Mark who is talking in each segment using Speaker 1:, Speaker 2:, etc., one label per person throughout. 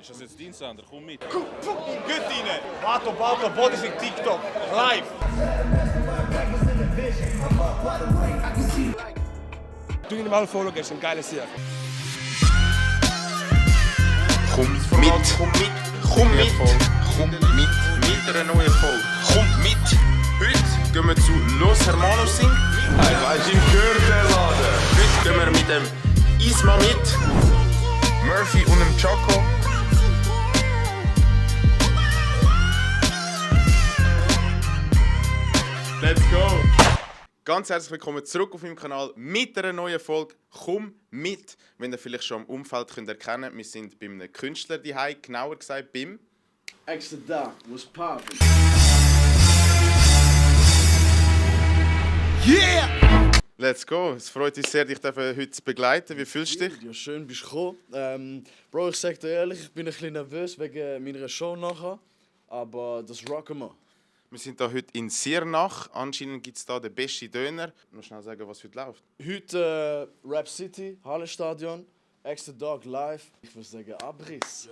Speaker 1: Ist das jetzt dein Sender? Komm mit.
Speaker 2: Gut rein! Bato, Bodysing, TikTok, live! Du ihn mal folgen, ist ein geiles Jahr.
Speaker 3: Komm mit einer neuen Folge. Komm mit! Heute gehen wir zu Los Hermanos Sing.
Speaker 4: Hey, weißt du, im Gehörladen.
Speaker 3: Heute gehen wir mit dem Isma mit, Murphy und dem Choco. Let's go! Ganz herzlich willkommen zurück auf meinem Kanal mit einer neuen Folge «Komm mit!». Wenn ihr vielleicht schon am Umfeld könnt erkennen, wir sind bei einem Künstler daheim, genauer gesagt beim
Speaker 5: Extra Dark was poppin'.
Speaker 2: Yeah!
Speaker 3: Let's go! Es freut uns sehr, dich heute zu begleiten. Wie fühlst du dich?
Speaker 5: Ja, schön bist du gekommen. Bro, ich sag dir ehrlich, ich bin ein bisschen nervös wegen meiner Show nachher. Aber das rocken wir.
Speaker 3: Wir sind hier heute in Siernach. Anscheinend gibt es hier den besten Döner. Noch schnell sagen, was heute läuft.
Speaker 5: Heute Rap City, Hallenstadion, Extra Dark live. Ich würde sagen Abriss.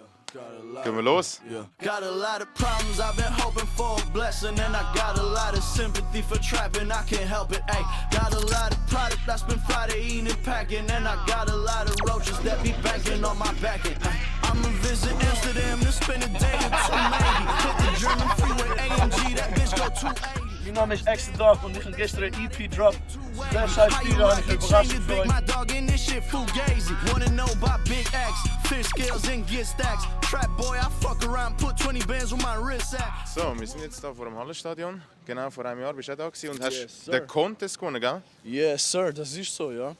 Speaker 3: Gehen wir los?
Speaker 6: Got a lot of problems, I've been hoping for a blessing. And I got a lot of sympathy for trapping, I can't help it, ayy. Got a lot of product that's been Friday eating and packing. And I got a lot of roaches that be banking on my back end. I'ma visit Amsterdam to spend a day or two maybe. Hit the German freeway, AMG, that bitch go 280.
Speaker 7: Mein Name ist Extra Dark und ich habe gestern ein EP gedroppt. Der scheiß Video habe ich überrascht für euch.
Speaker 6: My dog in this shit fugazi. Wanna know about Big X, fish scales and get stacks. Trap boy, I fuck around, put 20 bands on my wrist at.
Speaker 3: So, wir sind jetzt hier vor dem Hallenstadion. Genau, vor einem Jahr bist du auch da gewesen und hast
Speaker 5: Yes, sir.
Speaker 3: den Contest gewonnen, gell?
Speaker 5: Yes, sir, das ist so, ja.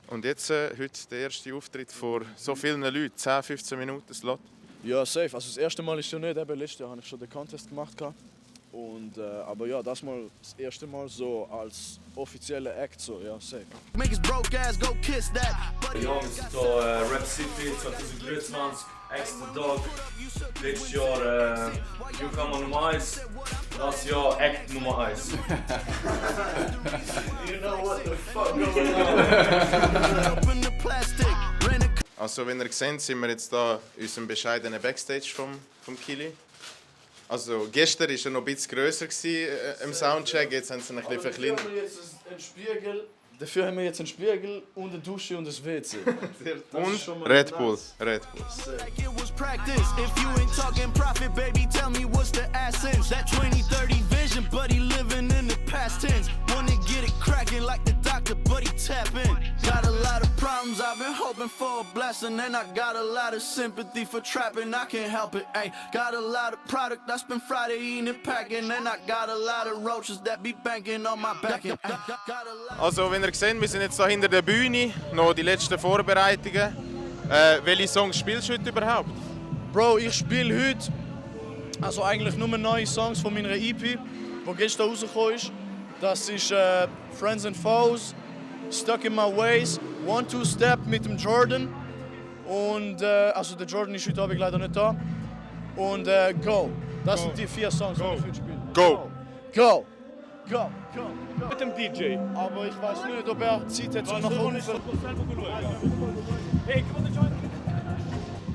Speaker 3: Und jetzt heute der erste Auftritt vor so vielen Leuten, 10, 15 Minuten Slot.
Speaker 5: Ja, safe. Also das erste Mal ist ja nicht, eben letztes Jahr habe ich schon den Contest gemacht. Und, aber ja, das erste Mal so als offizieller Act, so, ja, safe.
Speaker 6: Make his broke ass go kiss that.
Speaker 7: Ja, wir sind hier Rap City 2023, Extra Dark. Letztes Jahr Newcomer Nummer 1, das Jahr Act Nummer 1.
Speaker 6: You know what the fuck going on? Open the plastic.
Speaker 3: Also, wenn ihr seht, sind wir jetzt hier in unserem bescheidenen Backstage vom Kili. Also, gestern war er noch ein bisschen grösser im Soundcheck, jetzt haben sie ihn ein bisschen verkleinert.
Speaker 5: Dafür haben wir jetzt einen Spiegel und eine Dusche und ein WC.
Speaker 3: Und Red Bull. Red Bull.
Speaker 6: Like it was practice. If you ain't talking profit, baby, tell me what's the essence. That 2030 vision, buddy, living in the past tense. Wanna get it cracking like the doctor, buddy, tap in. Got a lot of problems, I've been hoping for a blessing. And I got a lot of sympathy for trapping, I can't help it, ayy. Got a lot of product that's been Friday eating and packing. And I got a lot of roaches that be banking on my back end. Got a lot.
Speaker 3: Also, wenn ihr seht, wir sind jetzt hier hinter der Bühne, noch die letzten Vorbereitungen. Welche Songs spielst du heute überhaupt?
Speaker 5: Bro, ich spiele heute also eigentlich nur neue Songs von meiner EP, die gestern rausgekommen ist. Das ist Friends and Foes, Stuck in My Ways, One Two Step mit dem Jordan und also der Jordan ist heute Abend leider nicht da und Go. Das sind die 4 Songs, die ich heute spiele.
Speaker 3: Go!
Speaker 5: Go! Go! Go!
Speaker 7: Mit dem DJ.
Speaker 5: Aber ich weiß nicht, ob er Zeit hat, um nach unten zu
Speaker 7: Hey, komm mal join.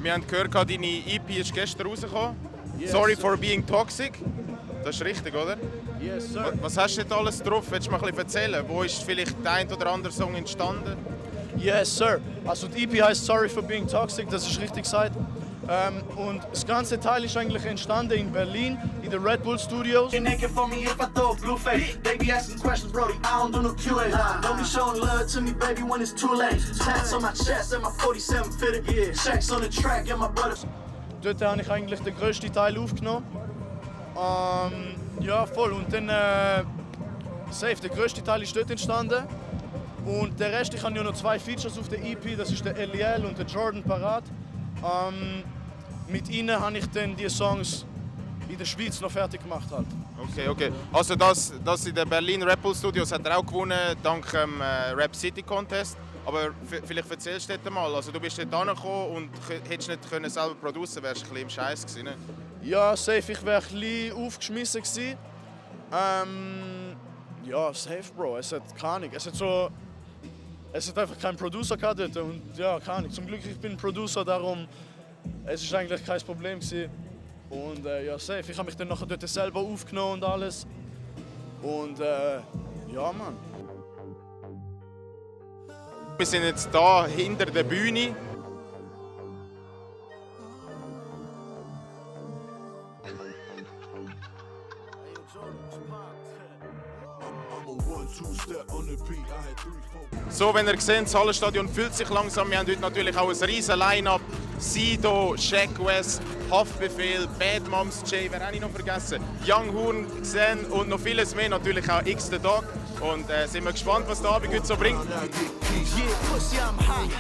Speaker 3: Wir haben gehört, deine EP ist gestern rausgekommen.
Speaker 5: Yes,
Speaker 3: Sorry
Speaker 5: sir.
Speaker 3: for being toxic. Das ist richtig, oder?
Speaker 5: Yes, sir.
Speaker 3: Was hast du jetzt alles drauf? Willst du mal ein bisschen erzählen? Wo ist vielleicht der ein oder andere Song entstanden?
Speaker 5: Yes, sir. Also die EP heißt Sorry for Being Toxic, das ist richtig gesagt. Und das ganze Teil ist eigentlich entstanden in Berlin, in den Red Bull Studios.
Speaker 6: Get naked for me if I throw a blue face. They be asking questions, Brody. I don't do no QA. Don't be showing love to me, baby, when it's too late. Tats on my chest and my 47 fitted. Yeah, checks on the track and my brother.
Speaker 5: Dort habe ich eigentlich den grössten Teil aufgenommen. Ja, voll. Und dann safe, der grösste Teil ist dort entstanden. Und der Rest, ich habe ja noch 2 Features auf der EP, das ist der Eliel und der Jordan parat. Mit ihnen habe ich dann die Songs in der Schweiz noch fertig gemacht. Halt.
Speaker 3: Okay. Also das in den Berlin Rap Bull Studios hat er auch gewonnen, dank dem Rap City Contest. Aber vielleicht erzählst du das mal. Also du bist dort angekommen und hättest nicht können selber produzieren, wärst du ein bisschen im Scheiß gewesen, ne?
Speaker 5: Ja, safe, ich wäre ein bisschen aufgeschmissen gewesen. Ja, safe, Bro. Es hat keine Ahnung. Es hat einfach keinen Producer gehabt dort. Und ja, keine Ahnung. Zum Glück ich bin Producer, darum Es war eigentlich kein Problem gewesen. Und ja, safe. Ich habe mich dann nachher dort selber aufgenommen und alles. Und ja, Mann.
Speaker 3: Wir sind jetzt hier hinter der Bühne. So, wenn ihr seht, das Hallenstadion füllt sich langsam. Wir haben heute natürlich auch ein riesen Line-Up. Sido, Shaq West, Haftbefehl, Bad Moms J, wer habe ich noch vergessen? Young Horn, Xen und noch vieles mehr. Natürlich auch X The Dog. Und sind wir gespannt, was der Abend heute so bringt.
Speaker 6: Yeah, pussy, I'm hot,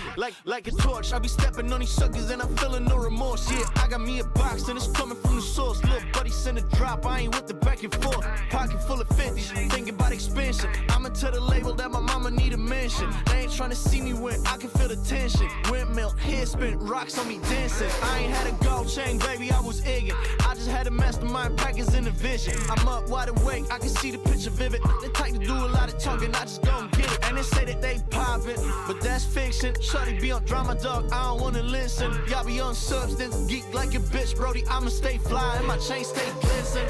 Speaker 6: like a torch. I be stepping on these suckers and I'm feeling no remorse. Yeah, I got me a box and it's coming from the source. Little buddy send a drop, I ain't with the back and forth. Pocket full of 50s, thinking about expansion. I'ma tell the label that my mama need a mansion. They ain't trying to see me win, I can feel the tension. Windmill, head spin, rocks on me dancing. I ain't had a gold chain, baby, I was egging. I just had a mastermind packers in the vision. I'm up wide awake, I can see the picture vivid. The type to do a lot of talking, I just don't get it. And they say that they poppin', but that's fiction. Shorty be on drama, dog, I don't wanna listen. Y'all be on substance, geek like a bitch, Brody. I'ma stay fly and my chain stay glisten.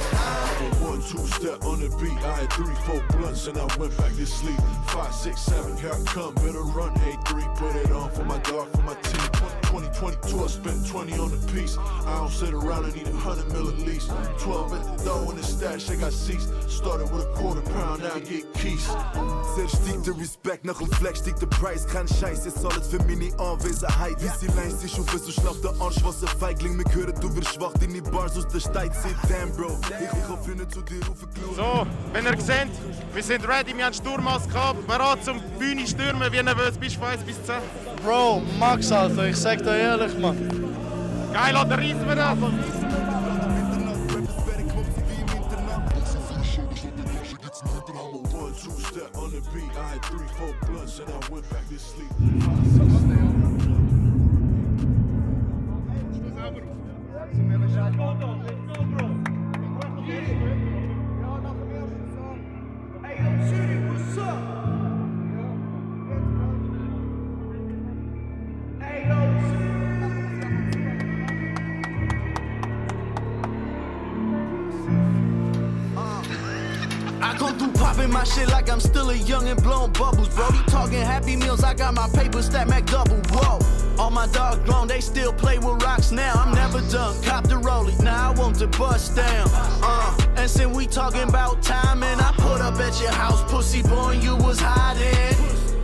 Speaker 1: 1-2 step on the beat. I had 3-4 blunts and I went back to sleep. 5, 6, 7, here I come, better run 8-3. Put it on for my dog, for my team. 2022, I spent 20 on the piece. I don't sit around, I need 100 mil at least. 12 at the door in the stash, I got seats. Started with a £quarter, now I get keys.
Speaker 8: Sehr stieg der Respekt, nach dem Flex stieg der Preis. Kein Scheiß, ist alles für meine Anwesenheit. Wie sie leist sich auf, so schlaff der Arsch, was ein Feigling. Mir hören, du wirst schwach, deine Bars aus der Steiz sind. Damn, Bro, ich hoffe nicht zu dir aufgeklaut.
Speaker 3: So, wenn ihr seht, wir sind ready, wir haben Sturmmaske gehabt, bereit zum Bühne stürmen, wie nervös bist du von 1 bis 10?
Speaker 5: Bro, Max, Alter, ich sag dir ehrlich, Mann.
Speaker 3: Geil, Alter, reissen wir das!
Speaker 1: 1-2 step on the beat. I had 3-4 blunts and I went back to sleep.
Speaker 6: I come through popping my shit like I'm still a young and blowing bubbles. Brody talking Happy Meals, I got my paper stack Mac double. Whoa, all my dogs grown, they still play with rocks now. I'm never done, cop the rollie, now I want to bust down. And since we talking about timing, I put up at your house, pussy boy, and you was hiding.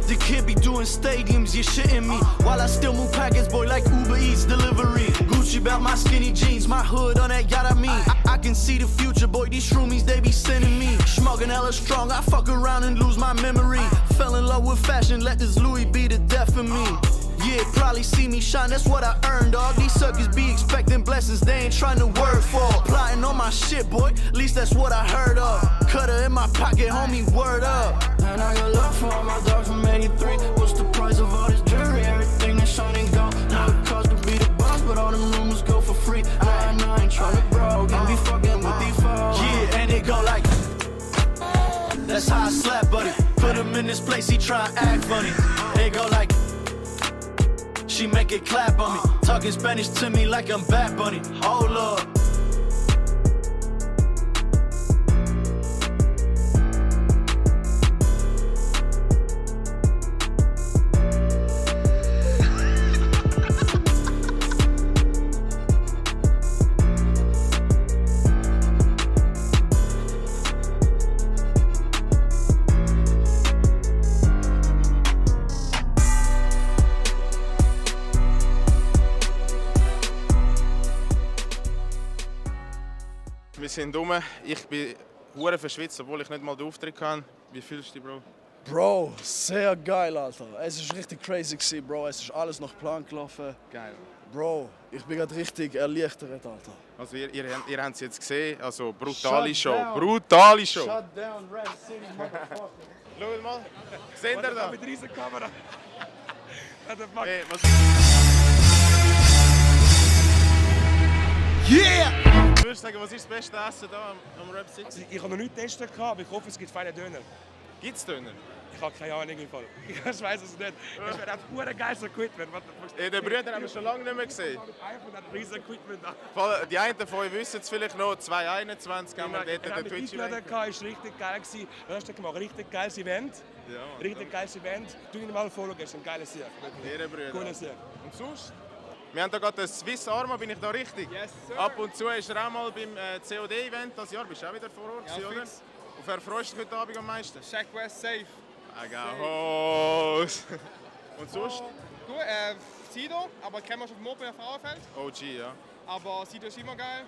Speaker 6: The kid be doing stadiums, you shitting me. While I still move packets, boy, like Uber Eats delivery. Gucci about my skinny jeans, my hood on that yacht I mean. I can see the future, boy, these shroomies, they be sending me. Smoking hella strong, I fuck around and lose my memory. Fell in love with fashion, let this Louis be the death of me. Yeah, probably see me shine, that's what I earned, dog. These suckers be expecting blessings, they ain't trying to work for. Plotting on my shit, boy, at least that's what I heard of. Cutter in my pocket, homie, word up. And I got love for all my dogs from 83. What's the price of all this jewelry? Everything that's shining gold. Now it costs to be the boss, but all them rumors go for free. I ain't tryna broke, and be fucking with these foes. Yeah, and it go like, that's how I slap, buddy. Put him in this place, he try and act funny. It go like, she make it clap on me. Talking Spanish to me like I'm Bad Bunny. Oh Lord.
Speaker 3: Wir sind rum. Ich bin hure verschwitzt, obwohl ich nicht mal den Auftritt hatte. Wie fühlst du dich, Bro?
Speaker 5: Bro, sehr geil, Alter. Es ist richtig crazy gewesen, Bro. Es ist alles nach Plan gelaufen.
Speaker 3: Geil.
Speaker 5: Bro, ich bin gerade richtig erleichtert, Alter.
Speaker 3: Also ihr habt es jetzt gesehen, also brutale Show. Brutale Show.
Speaker 5: Shut down, Red City, motherfucker.
Speaker 3: Schaut mal, seht ihr da?
Speaker 2: Mit riesen Kamera.
Speaker 3: Hey, was...
Speaker 6: Yeah!
Speaker 3: Ich würde sagen, was ist das beste Essen hier am Rap City?
Speaker 2: Ich habe noch nichts testen, aber ich hoffe, es gibt feine Döner.
Speaker 3: Gibt es Döner?
Speaker 9: Ich habe keine Ahnung im Fall. Ich weiß es nicht. Es wäre einfach ein geiles Equipment.
Speaker 3: Die Brüder haben wir schon lange nicht mehr gesehen.
Speaker 9: Einfach ein riesen Equipment da.
Speaker 3: Voll, die einen von euch wissen es vielleicht noch, 2021 haben wir dort den
Speaker 9: Twitch-Event. Das war richtig geil. Hast du gemacht? Richtig geiles Event.
Speaker 3: Ja.
Speaker 9: Richtig geiles Event. Du ihn mal folgen, ist ein geiles Sieg.
Speaker 3: Ihre Brüder.
Speaker 9: Cooles Sieg.
Speaker 3: Und sonst? Wir haben hier gerade den Swiss Arma, bin ich da richtig?
Speaker 2: Yes, sir.
Speaker 3: Ab und zu ist er auch mal beim COD-Event das Jahr. Bist du auch wieder vor Ort,
Speaker 2: Ja,
Speaker 3: oder?
Speaker 2: fix.
Speaker 3: Auf wer freust du dich heute Abend am meisten?
Speaker 2: Shaq West safe.
Speaker 3: Agahos! Und sonst?
Speaker 2: Gut, Sido, aber kennen wir schon vom Moped auf Frauenfeld.
Speaker 3: OG, ja.
Speaker 2: Aber Sido ist immer geil.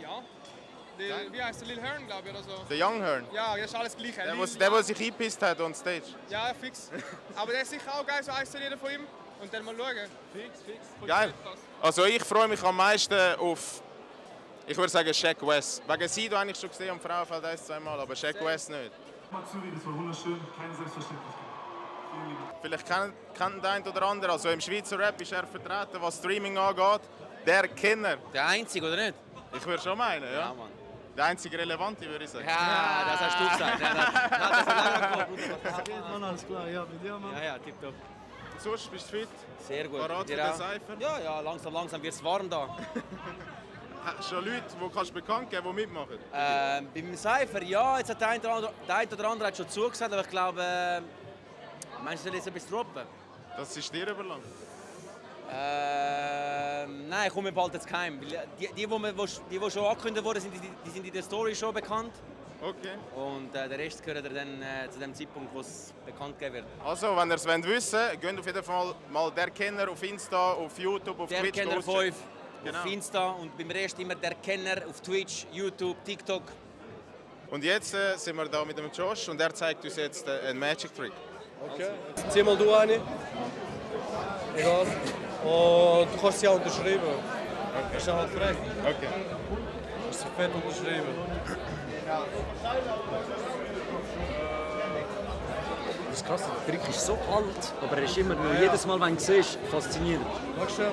Speaker 2: Ja. Wie heißt der Lil Hearn, glaube ich, oder so?
Speaker 3: Der Young Hearn.
Speaker 2: Ja, das ist alles gleich.
Speaker 3: Der sich eingepisst hat on stage.
Speaker 2: Ja, fix. Aber der ist sicher auch geil, so eins zu jeder von ihm. Und dann mal schauen. Fix.
Speaker 3: Geil. Also ich freue mich am meisten auf, ich würde sagen, Shaq West. Wegen Sido habe ich schon gesehen am Frauenfeld 1-2 Mal, aber Shaq West nicht.
Speaker 10: Zürich, das war wunderschön, keine Selbstverständlichkeit.
Speaker 3: Vielleicht kennt der ein oder andere, also im Schweizer Rap ist er vertreten, was Streaming angeht. Der Kenner.
Speaker 11: Der Einzige, oder nicht?
Speaker 3: Ich würde schon meinen, ja.
Speaker 11: Ja, Mann.
Speaker 3: Der einzige Relevante, würde ich sagen.
Speaker 11: Ja, das hast du gesagt. Ja, das hat lange gemacht.
Speaker 10: Mann, alles klar, ja, mit dir, Mann.
Speaker 11: Ja, tipptopp.
Speaker 3: Sonst bist du fit?
Speaker 11: Sehr gut.
Speaker 3: Parat für
Speaker 11: Dir
Speaker 3: den
Speaker 11: auch?
Speaker 3: Cypher?
Speaker 11: Ja, langsam wird es warm da.
Speaker 3: Hast du schon Leute, die kannst du bekannt geben, die mitmachen?
Speaker 11: Beim Cypher, ja, jetzt hat der eine oder andere hat schon zugesagt, aber ich glaube, meinst du, soll jetzt etwas droppen?
Speaker 3: Das ist dir überlassen.
Speaker 11: Nein, ich komme bald jetzt heim. Die schon angekündigt wurden, die sind in der Story schon bekannt.
Speaker 3: Okay.
Speaker 11: Und der Rest gehört dann zu dem Zeitpunkt, wo es bekannt gegeben wird.
Speaker 3: Also, wenn ihr es wissen wollt, geht auf jeden Fall mal der Kenner auf Insta, auf YouTube, auf
Speaker 11: Der
Speaker 3: Twitch.
Speaker 11: Kenner 5
Speaker 3: Genau.
Speaker 11: auf Insta und beim Rest immer der Kenner auf Twitch, YouTube, TikTok.
Speaker 3: Und jetzt sind wir da mit dem Josh und er zeigt uns jetzt einen Magic Trick.
Speaker 12: Okay. Zieh mal du eine. Egal. Und du kannst sie auch unterschreiben. Okay. Das ist ja halt frech.
Speaker 3: Okay.
Speaker 12: Das ist fett unterschreiben.
Speaker 13: Das ist krass, der Trick ist so alt, aber er ist immer noch jedes Mal, wenn du ihn siehst, faszinierend.
Speaker 12: Warte.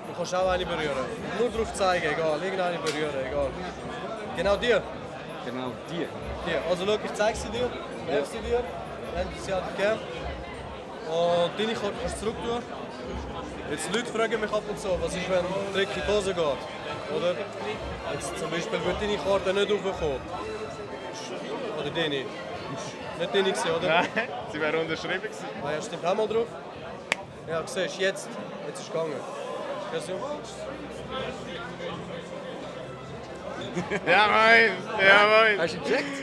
Speaker 12: Du kannst auch eine berühren. Nur drauf zeigen, egal. Irgendeine berühren, egal. Genau die.
Speaker 13: Genau, die.
Speaker 12: Also schau, ich zeige sie dir. Werf sie dir. Wenn du sie halt gern. Und deine Karte kannst du zurück tun. Jetzt Leute fragen mich ab und zu, was ist, wenn ein Trick in die Hose geht. Oder? Jetzt zum Beispiel wird deine Karte nicht raufkommen. Oder deine. Nicht deine gewesen, oder?
Speaker 3: Nein, sie wäre unterschrieben gewesen.
Speaker 12: Ah ja, stimmt. Hau mal drauf. Ja, siehst du, jetzt ist es gegangen.
Speaker 3: Ja, moin.
Speaker 12: Hast du ihn gecheckt?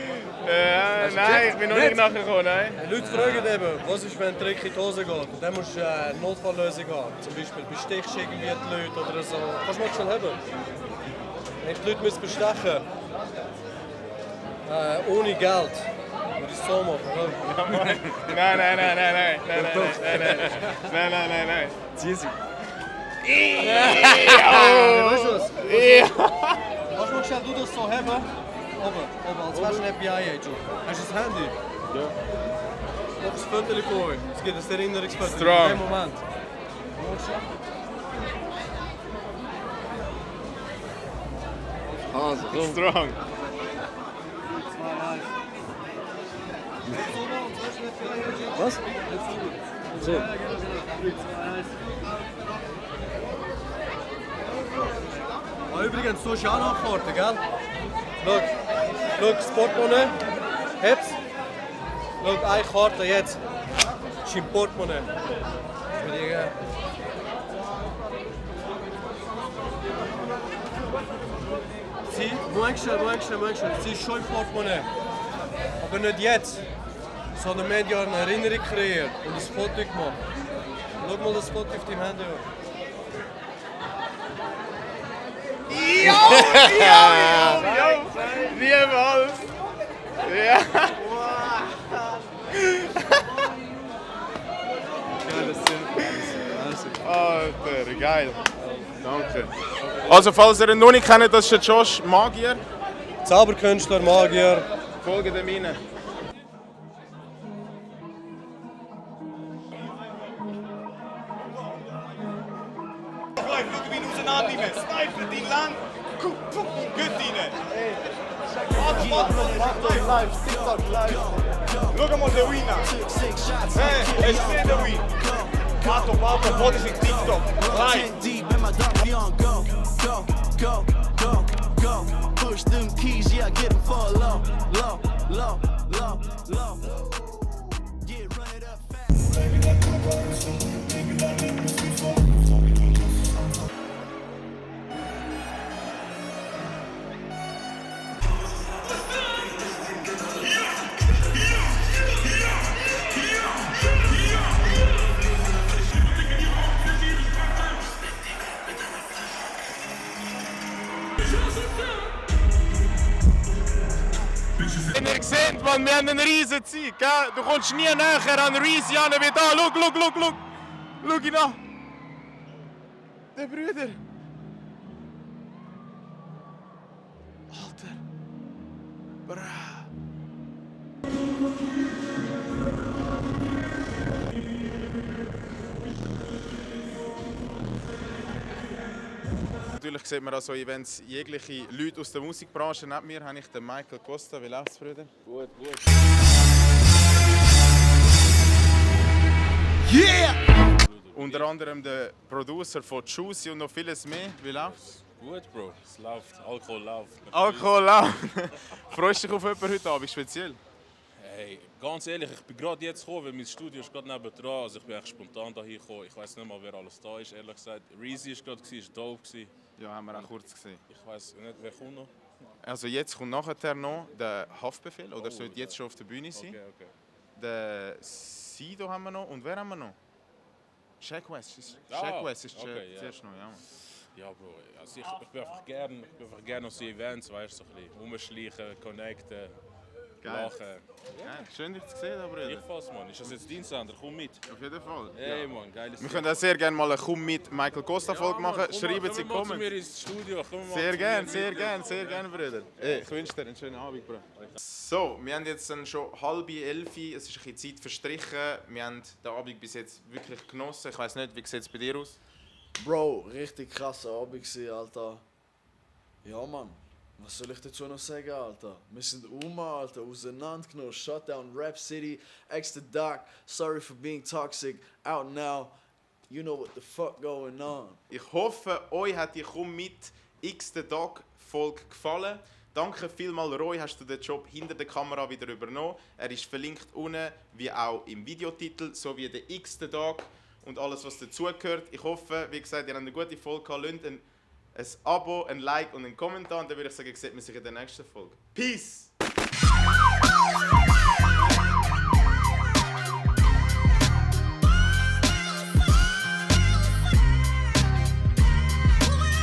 Speaker 3: Nein, ich bin noch nicht nachgekommen, nein.
Speaker 12: Leute fragen eben, was ist, wenn ein Trick in die Hose geht? Und dann musst du eine Notfalllösung haben. Zum Beispiel bestichst du irgendwie die Leute oder so. Kannst du mal schnell haben? Wenn die Leute müssen bestechen ohne Geld. Würde ich so machen, oder?
Speaker 3: Nein.
Speaker 13: Zieh sie.
Speaker 12: Weißt du was? Kannst du mal schnell das so haben? Oben, als wärst du ein FBI-Agent. Hast du das Handy?
Speaker 13: Ja.
Speaker 12: Mach das Foto von euch. Es gibt ein Erinnerungsfoto.
Speaker 3: Strong.
Speaker 12: In dem Moment.
Speaker 13: Also,
Speaker 3: Strong.
Speaker 13: was? So.
Speaker 12: Übrigens, du hast ja auch noch Karten, gell? Schau, das Portemonnaie. Heb's. Schau, eine Karte jetzt. Das ist im Portemonnaie. Das will ich geben. Sie, Moment schnell. Sie ist schon im Portemonnaie. Aber nicht jetzt. Sondern wir haben ja eine Erinnerung kreiert und ein Foto gemacht. Schau mal das Foto auf deinem Handy an.
Speaker 3: Niemals! Ja! Alter, geil. Danke. Also, falls ihr ihn noch nicht kennt, das ist der Josh Magier.
Speaker 12: Zauberkünstler, Magier.
Speaker 3: Folgt dem rein.
Speaker 2: Schau, wie du rauseinandernehmen. Sniper, die lang. Gut rein.
Speaker 5: TikTok live.
Speaker 9: Schau mal den Wiener. Hey, ich sehe den Wien. Warte, Body in TikTok. Live.
Speaker 6: Deep in my dark young, go, go, go, go, go. Push them keys, yeah, get them for low, low, low, low, low. Yeah, run it up fast.
Speaker 3: Wenn ihr seht, man, wir haben einen riesen Zeit, gell? Du kommst nie näher an Reese ran wie da. Schau ihn an. Der Brüder. Alter. Bra. Natürlich sieht man an so Events jegliche Leute aus der Musikbranche. Neben mir habe ich den Michael Costa. Wie läuft's, Brüder?
Speaker 14: Gut.
Speaker 3: Yeah! Unter anderem der Producer von Juicy und noch vieles mehr. Wie läuft's?
Speaker 14: Gut, Bro. Es läuft. Alkohol läuft.
Speaker 3: Alkohol läuft. Freust du dich auf jemanden heute Abend speziell?
Speaker 14: Hey, ganz ehrlich, ich bin gerade jetzt gekommen, weil mein Studio ist gerade nebendran. Also ich bin echt spontan hier gekommen. Ich weiß nicht mal, wer alles da ist, ehrlich gesagt. Reezy ist gerade, war dope.
Speaker 3: Ja, haben wir auch kurz gesehen.
Speaker 14: Ich weiß nicht, wer kommt noch?
Speaker 3: Also jetzt kommt nachher noch der Haftbefehl, oder sollte jetzt schon auf der Bühne sein.
Speaker 14: Okay.
Speaker 3: Der Sido haben wir noch. Und wer haben wir noch? Shaq West ist zuerst noch, ja.
Speaker 14: Ja, Bro. Also ich bin einfach gerne auf so Events, weißt du, so ein bisschen rumschleichen, connecten, lachen.
Speaker 3: Ja, schön dich zu sehen, Bruder.
Speaker 14: Gleichfalls, Mann. Ist das jetzt dein Sender? Komm mit.
Speaker 3: Auf jeden Fall.
Speaker 14: Hey,
Speaker 3: ja.
Speaker 14: Mann, geiles
Speaker 3: Wir können auch sehr gerne mal eine «Komm mit» Michael Costa-Folge machen. Schreiben Sie
Speaker 14: Komm
Speaker 3: Comments.
Speaker 14: zu mir ins Studio.
Speaker 3: Sehr gerne, Bruder. Hey, ich wünsche dir einen schönen Abend, Bro. So, wir haben jetzt dann schon 10:30. Es ist ein bisschen Zeit verstrichen. Wir haben den Abend bis jetzt wirklich genossen. Ich weiss nicht, wie sieht es bei dir aus?
Speaker 5: Bro, richtig krasser Abend gewesen, Alter. Ja, Mann. Was soll ich dazu noch sagen, Alter? Wir sind Alter, auseinandergenommen. Shutdown, Rap City, Extra Dark, Sorry for being toxic, out now. You know what the fuck going on.
Speaker 3: Ich hoffe, euch hat die «Komm mit» X the Dog Folge gefallen. Danke vielmals, Roy, hast du den Job hinter der Kamera wieder übernommen. Er ist verlinkt unten, wie auch im Videotitel, sowie der X the Dog und alles, was dazugehört. Ich hoffe, wie gesagt, ihr habt eine gute Folge gehabt. Lasst ein Abo, ein Like und einen Kommentar. Und dann würde ich sagen, sieht man sich in der nächsten Folge. Peace!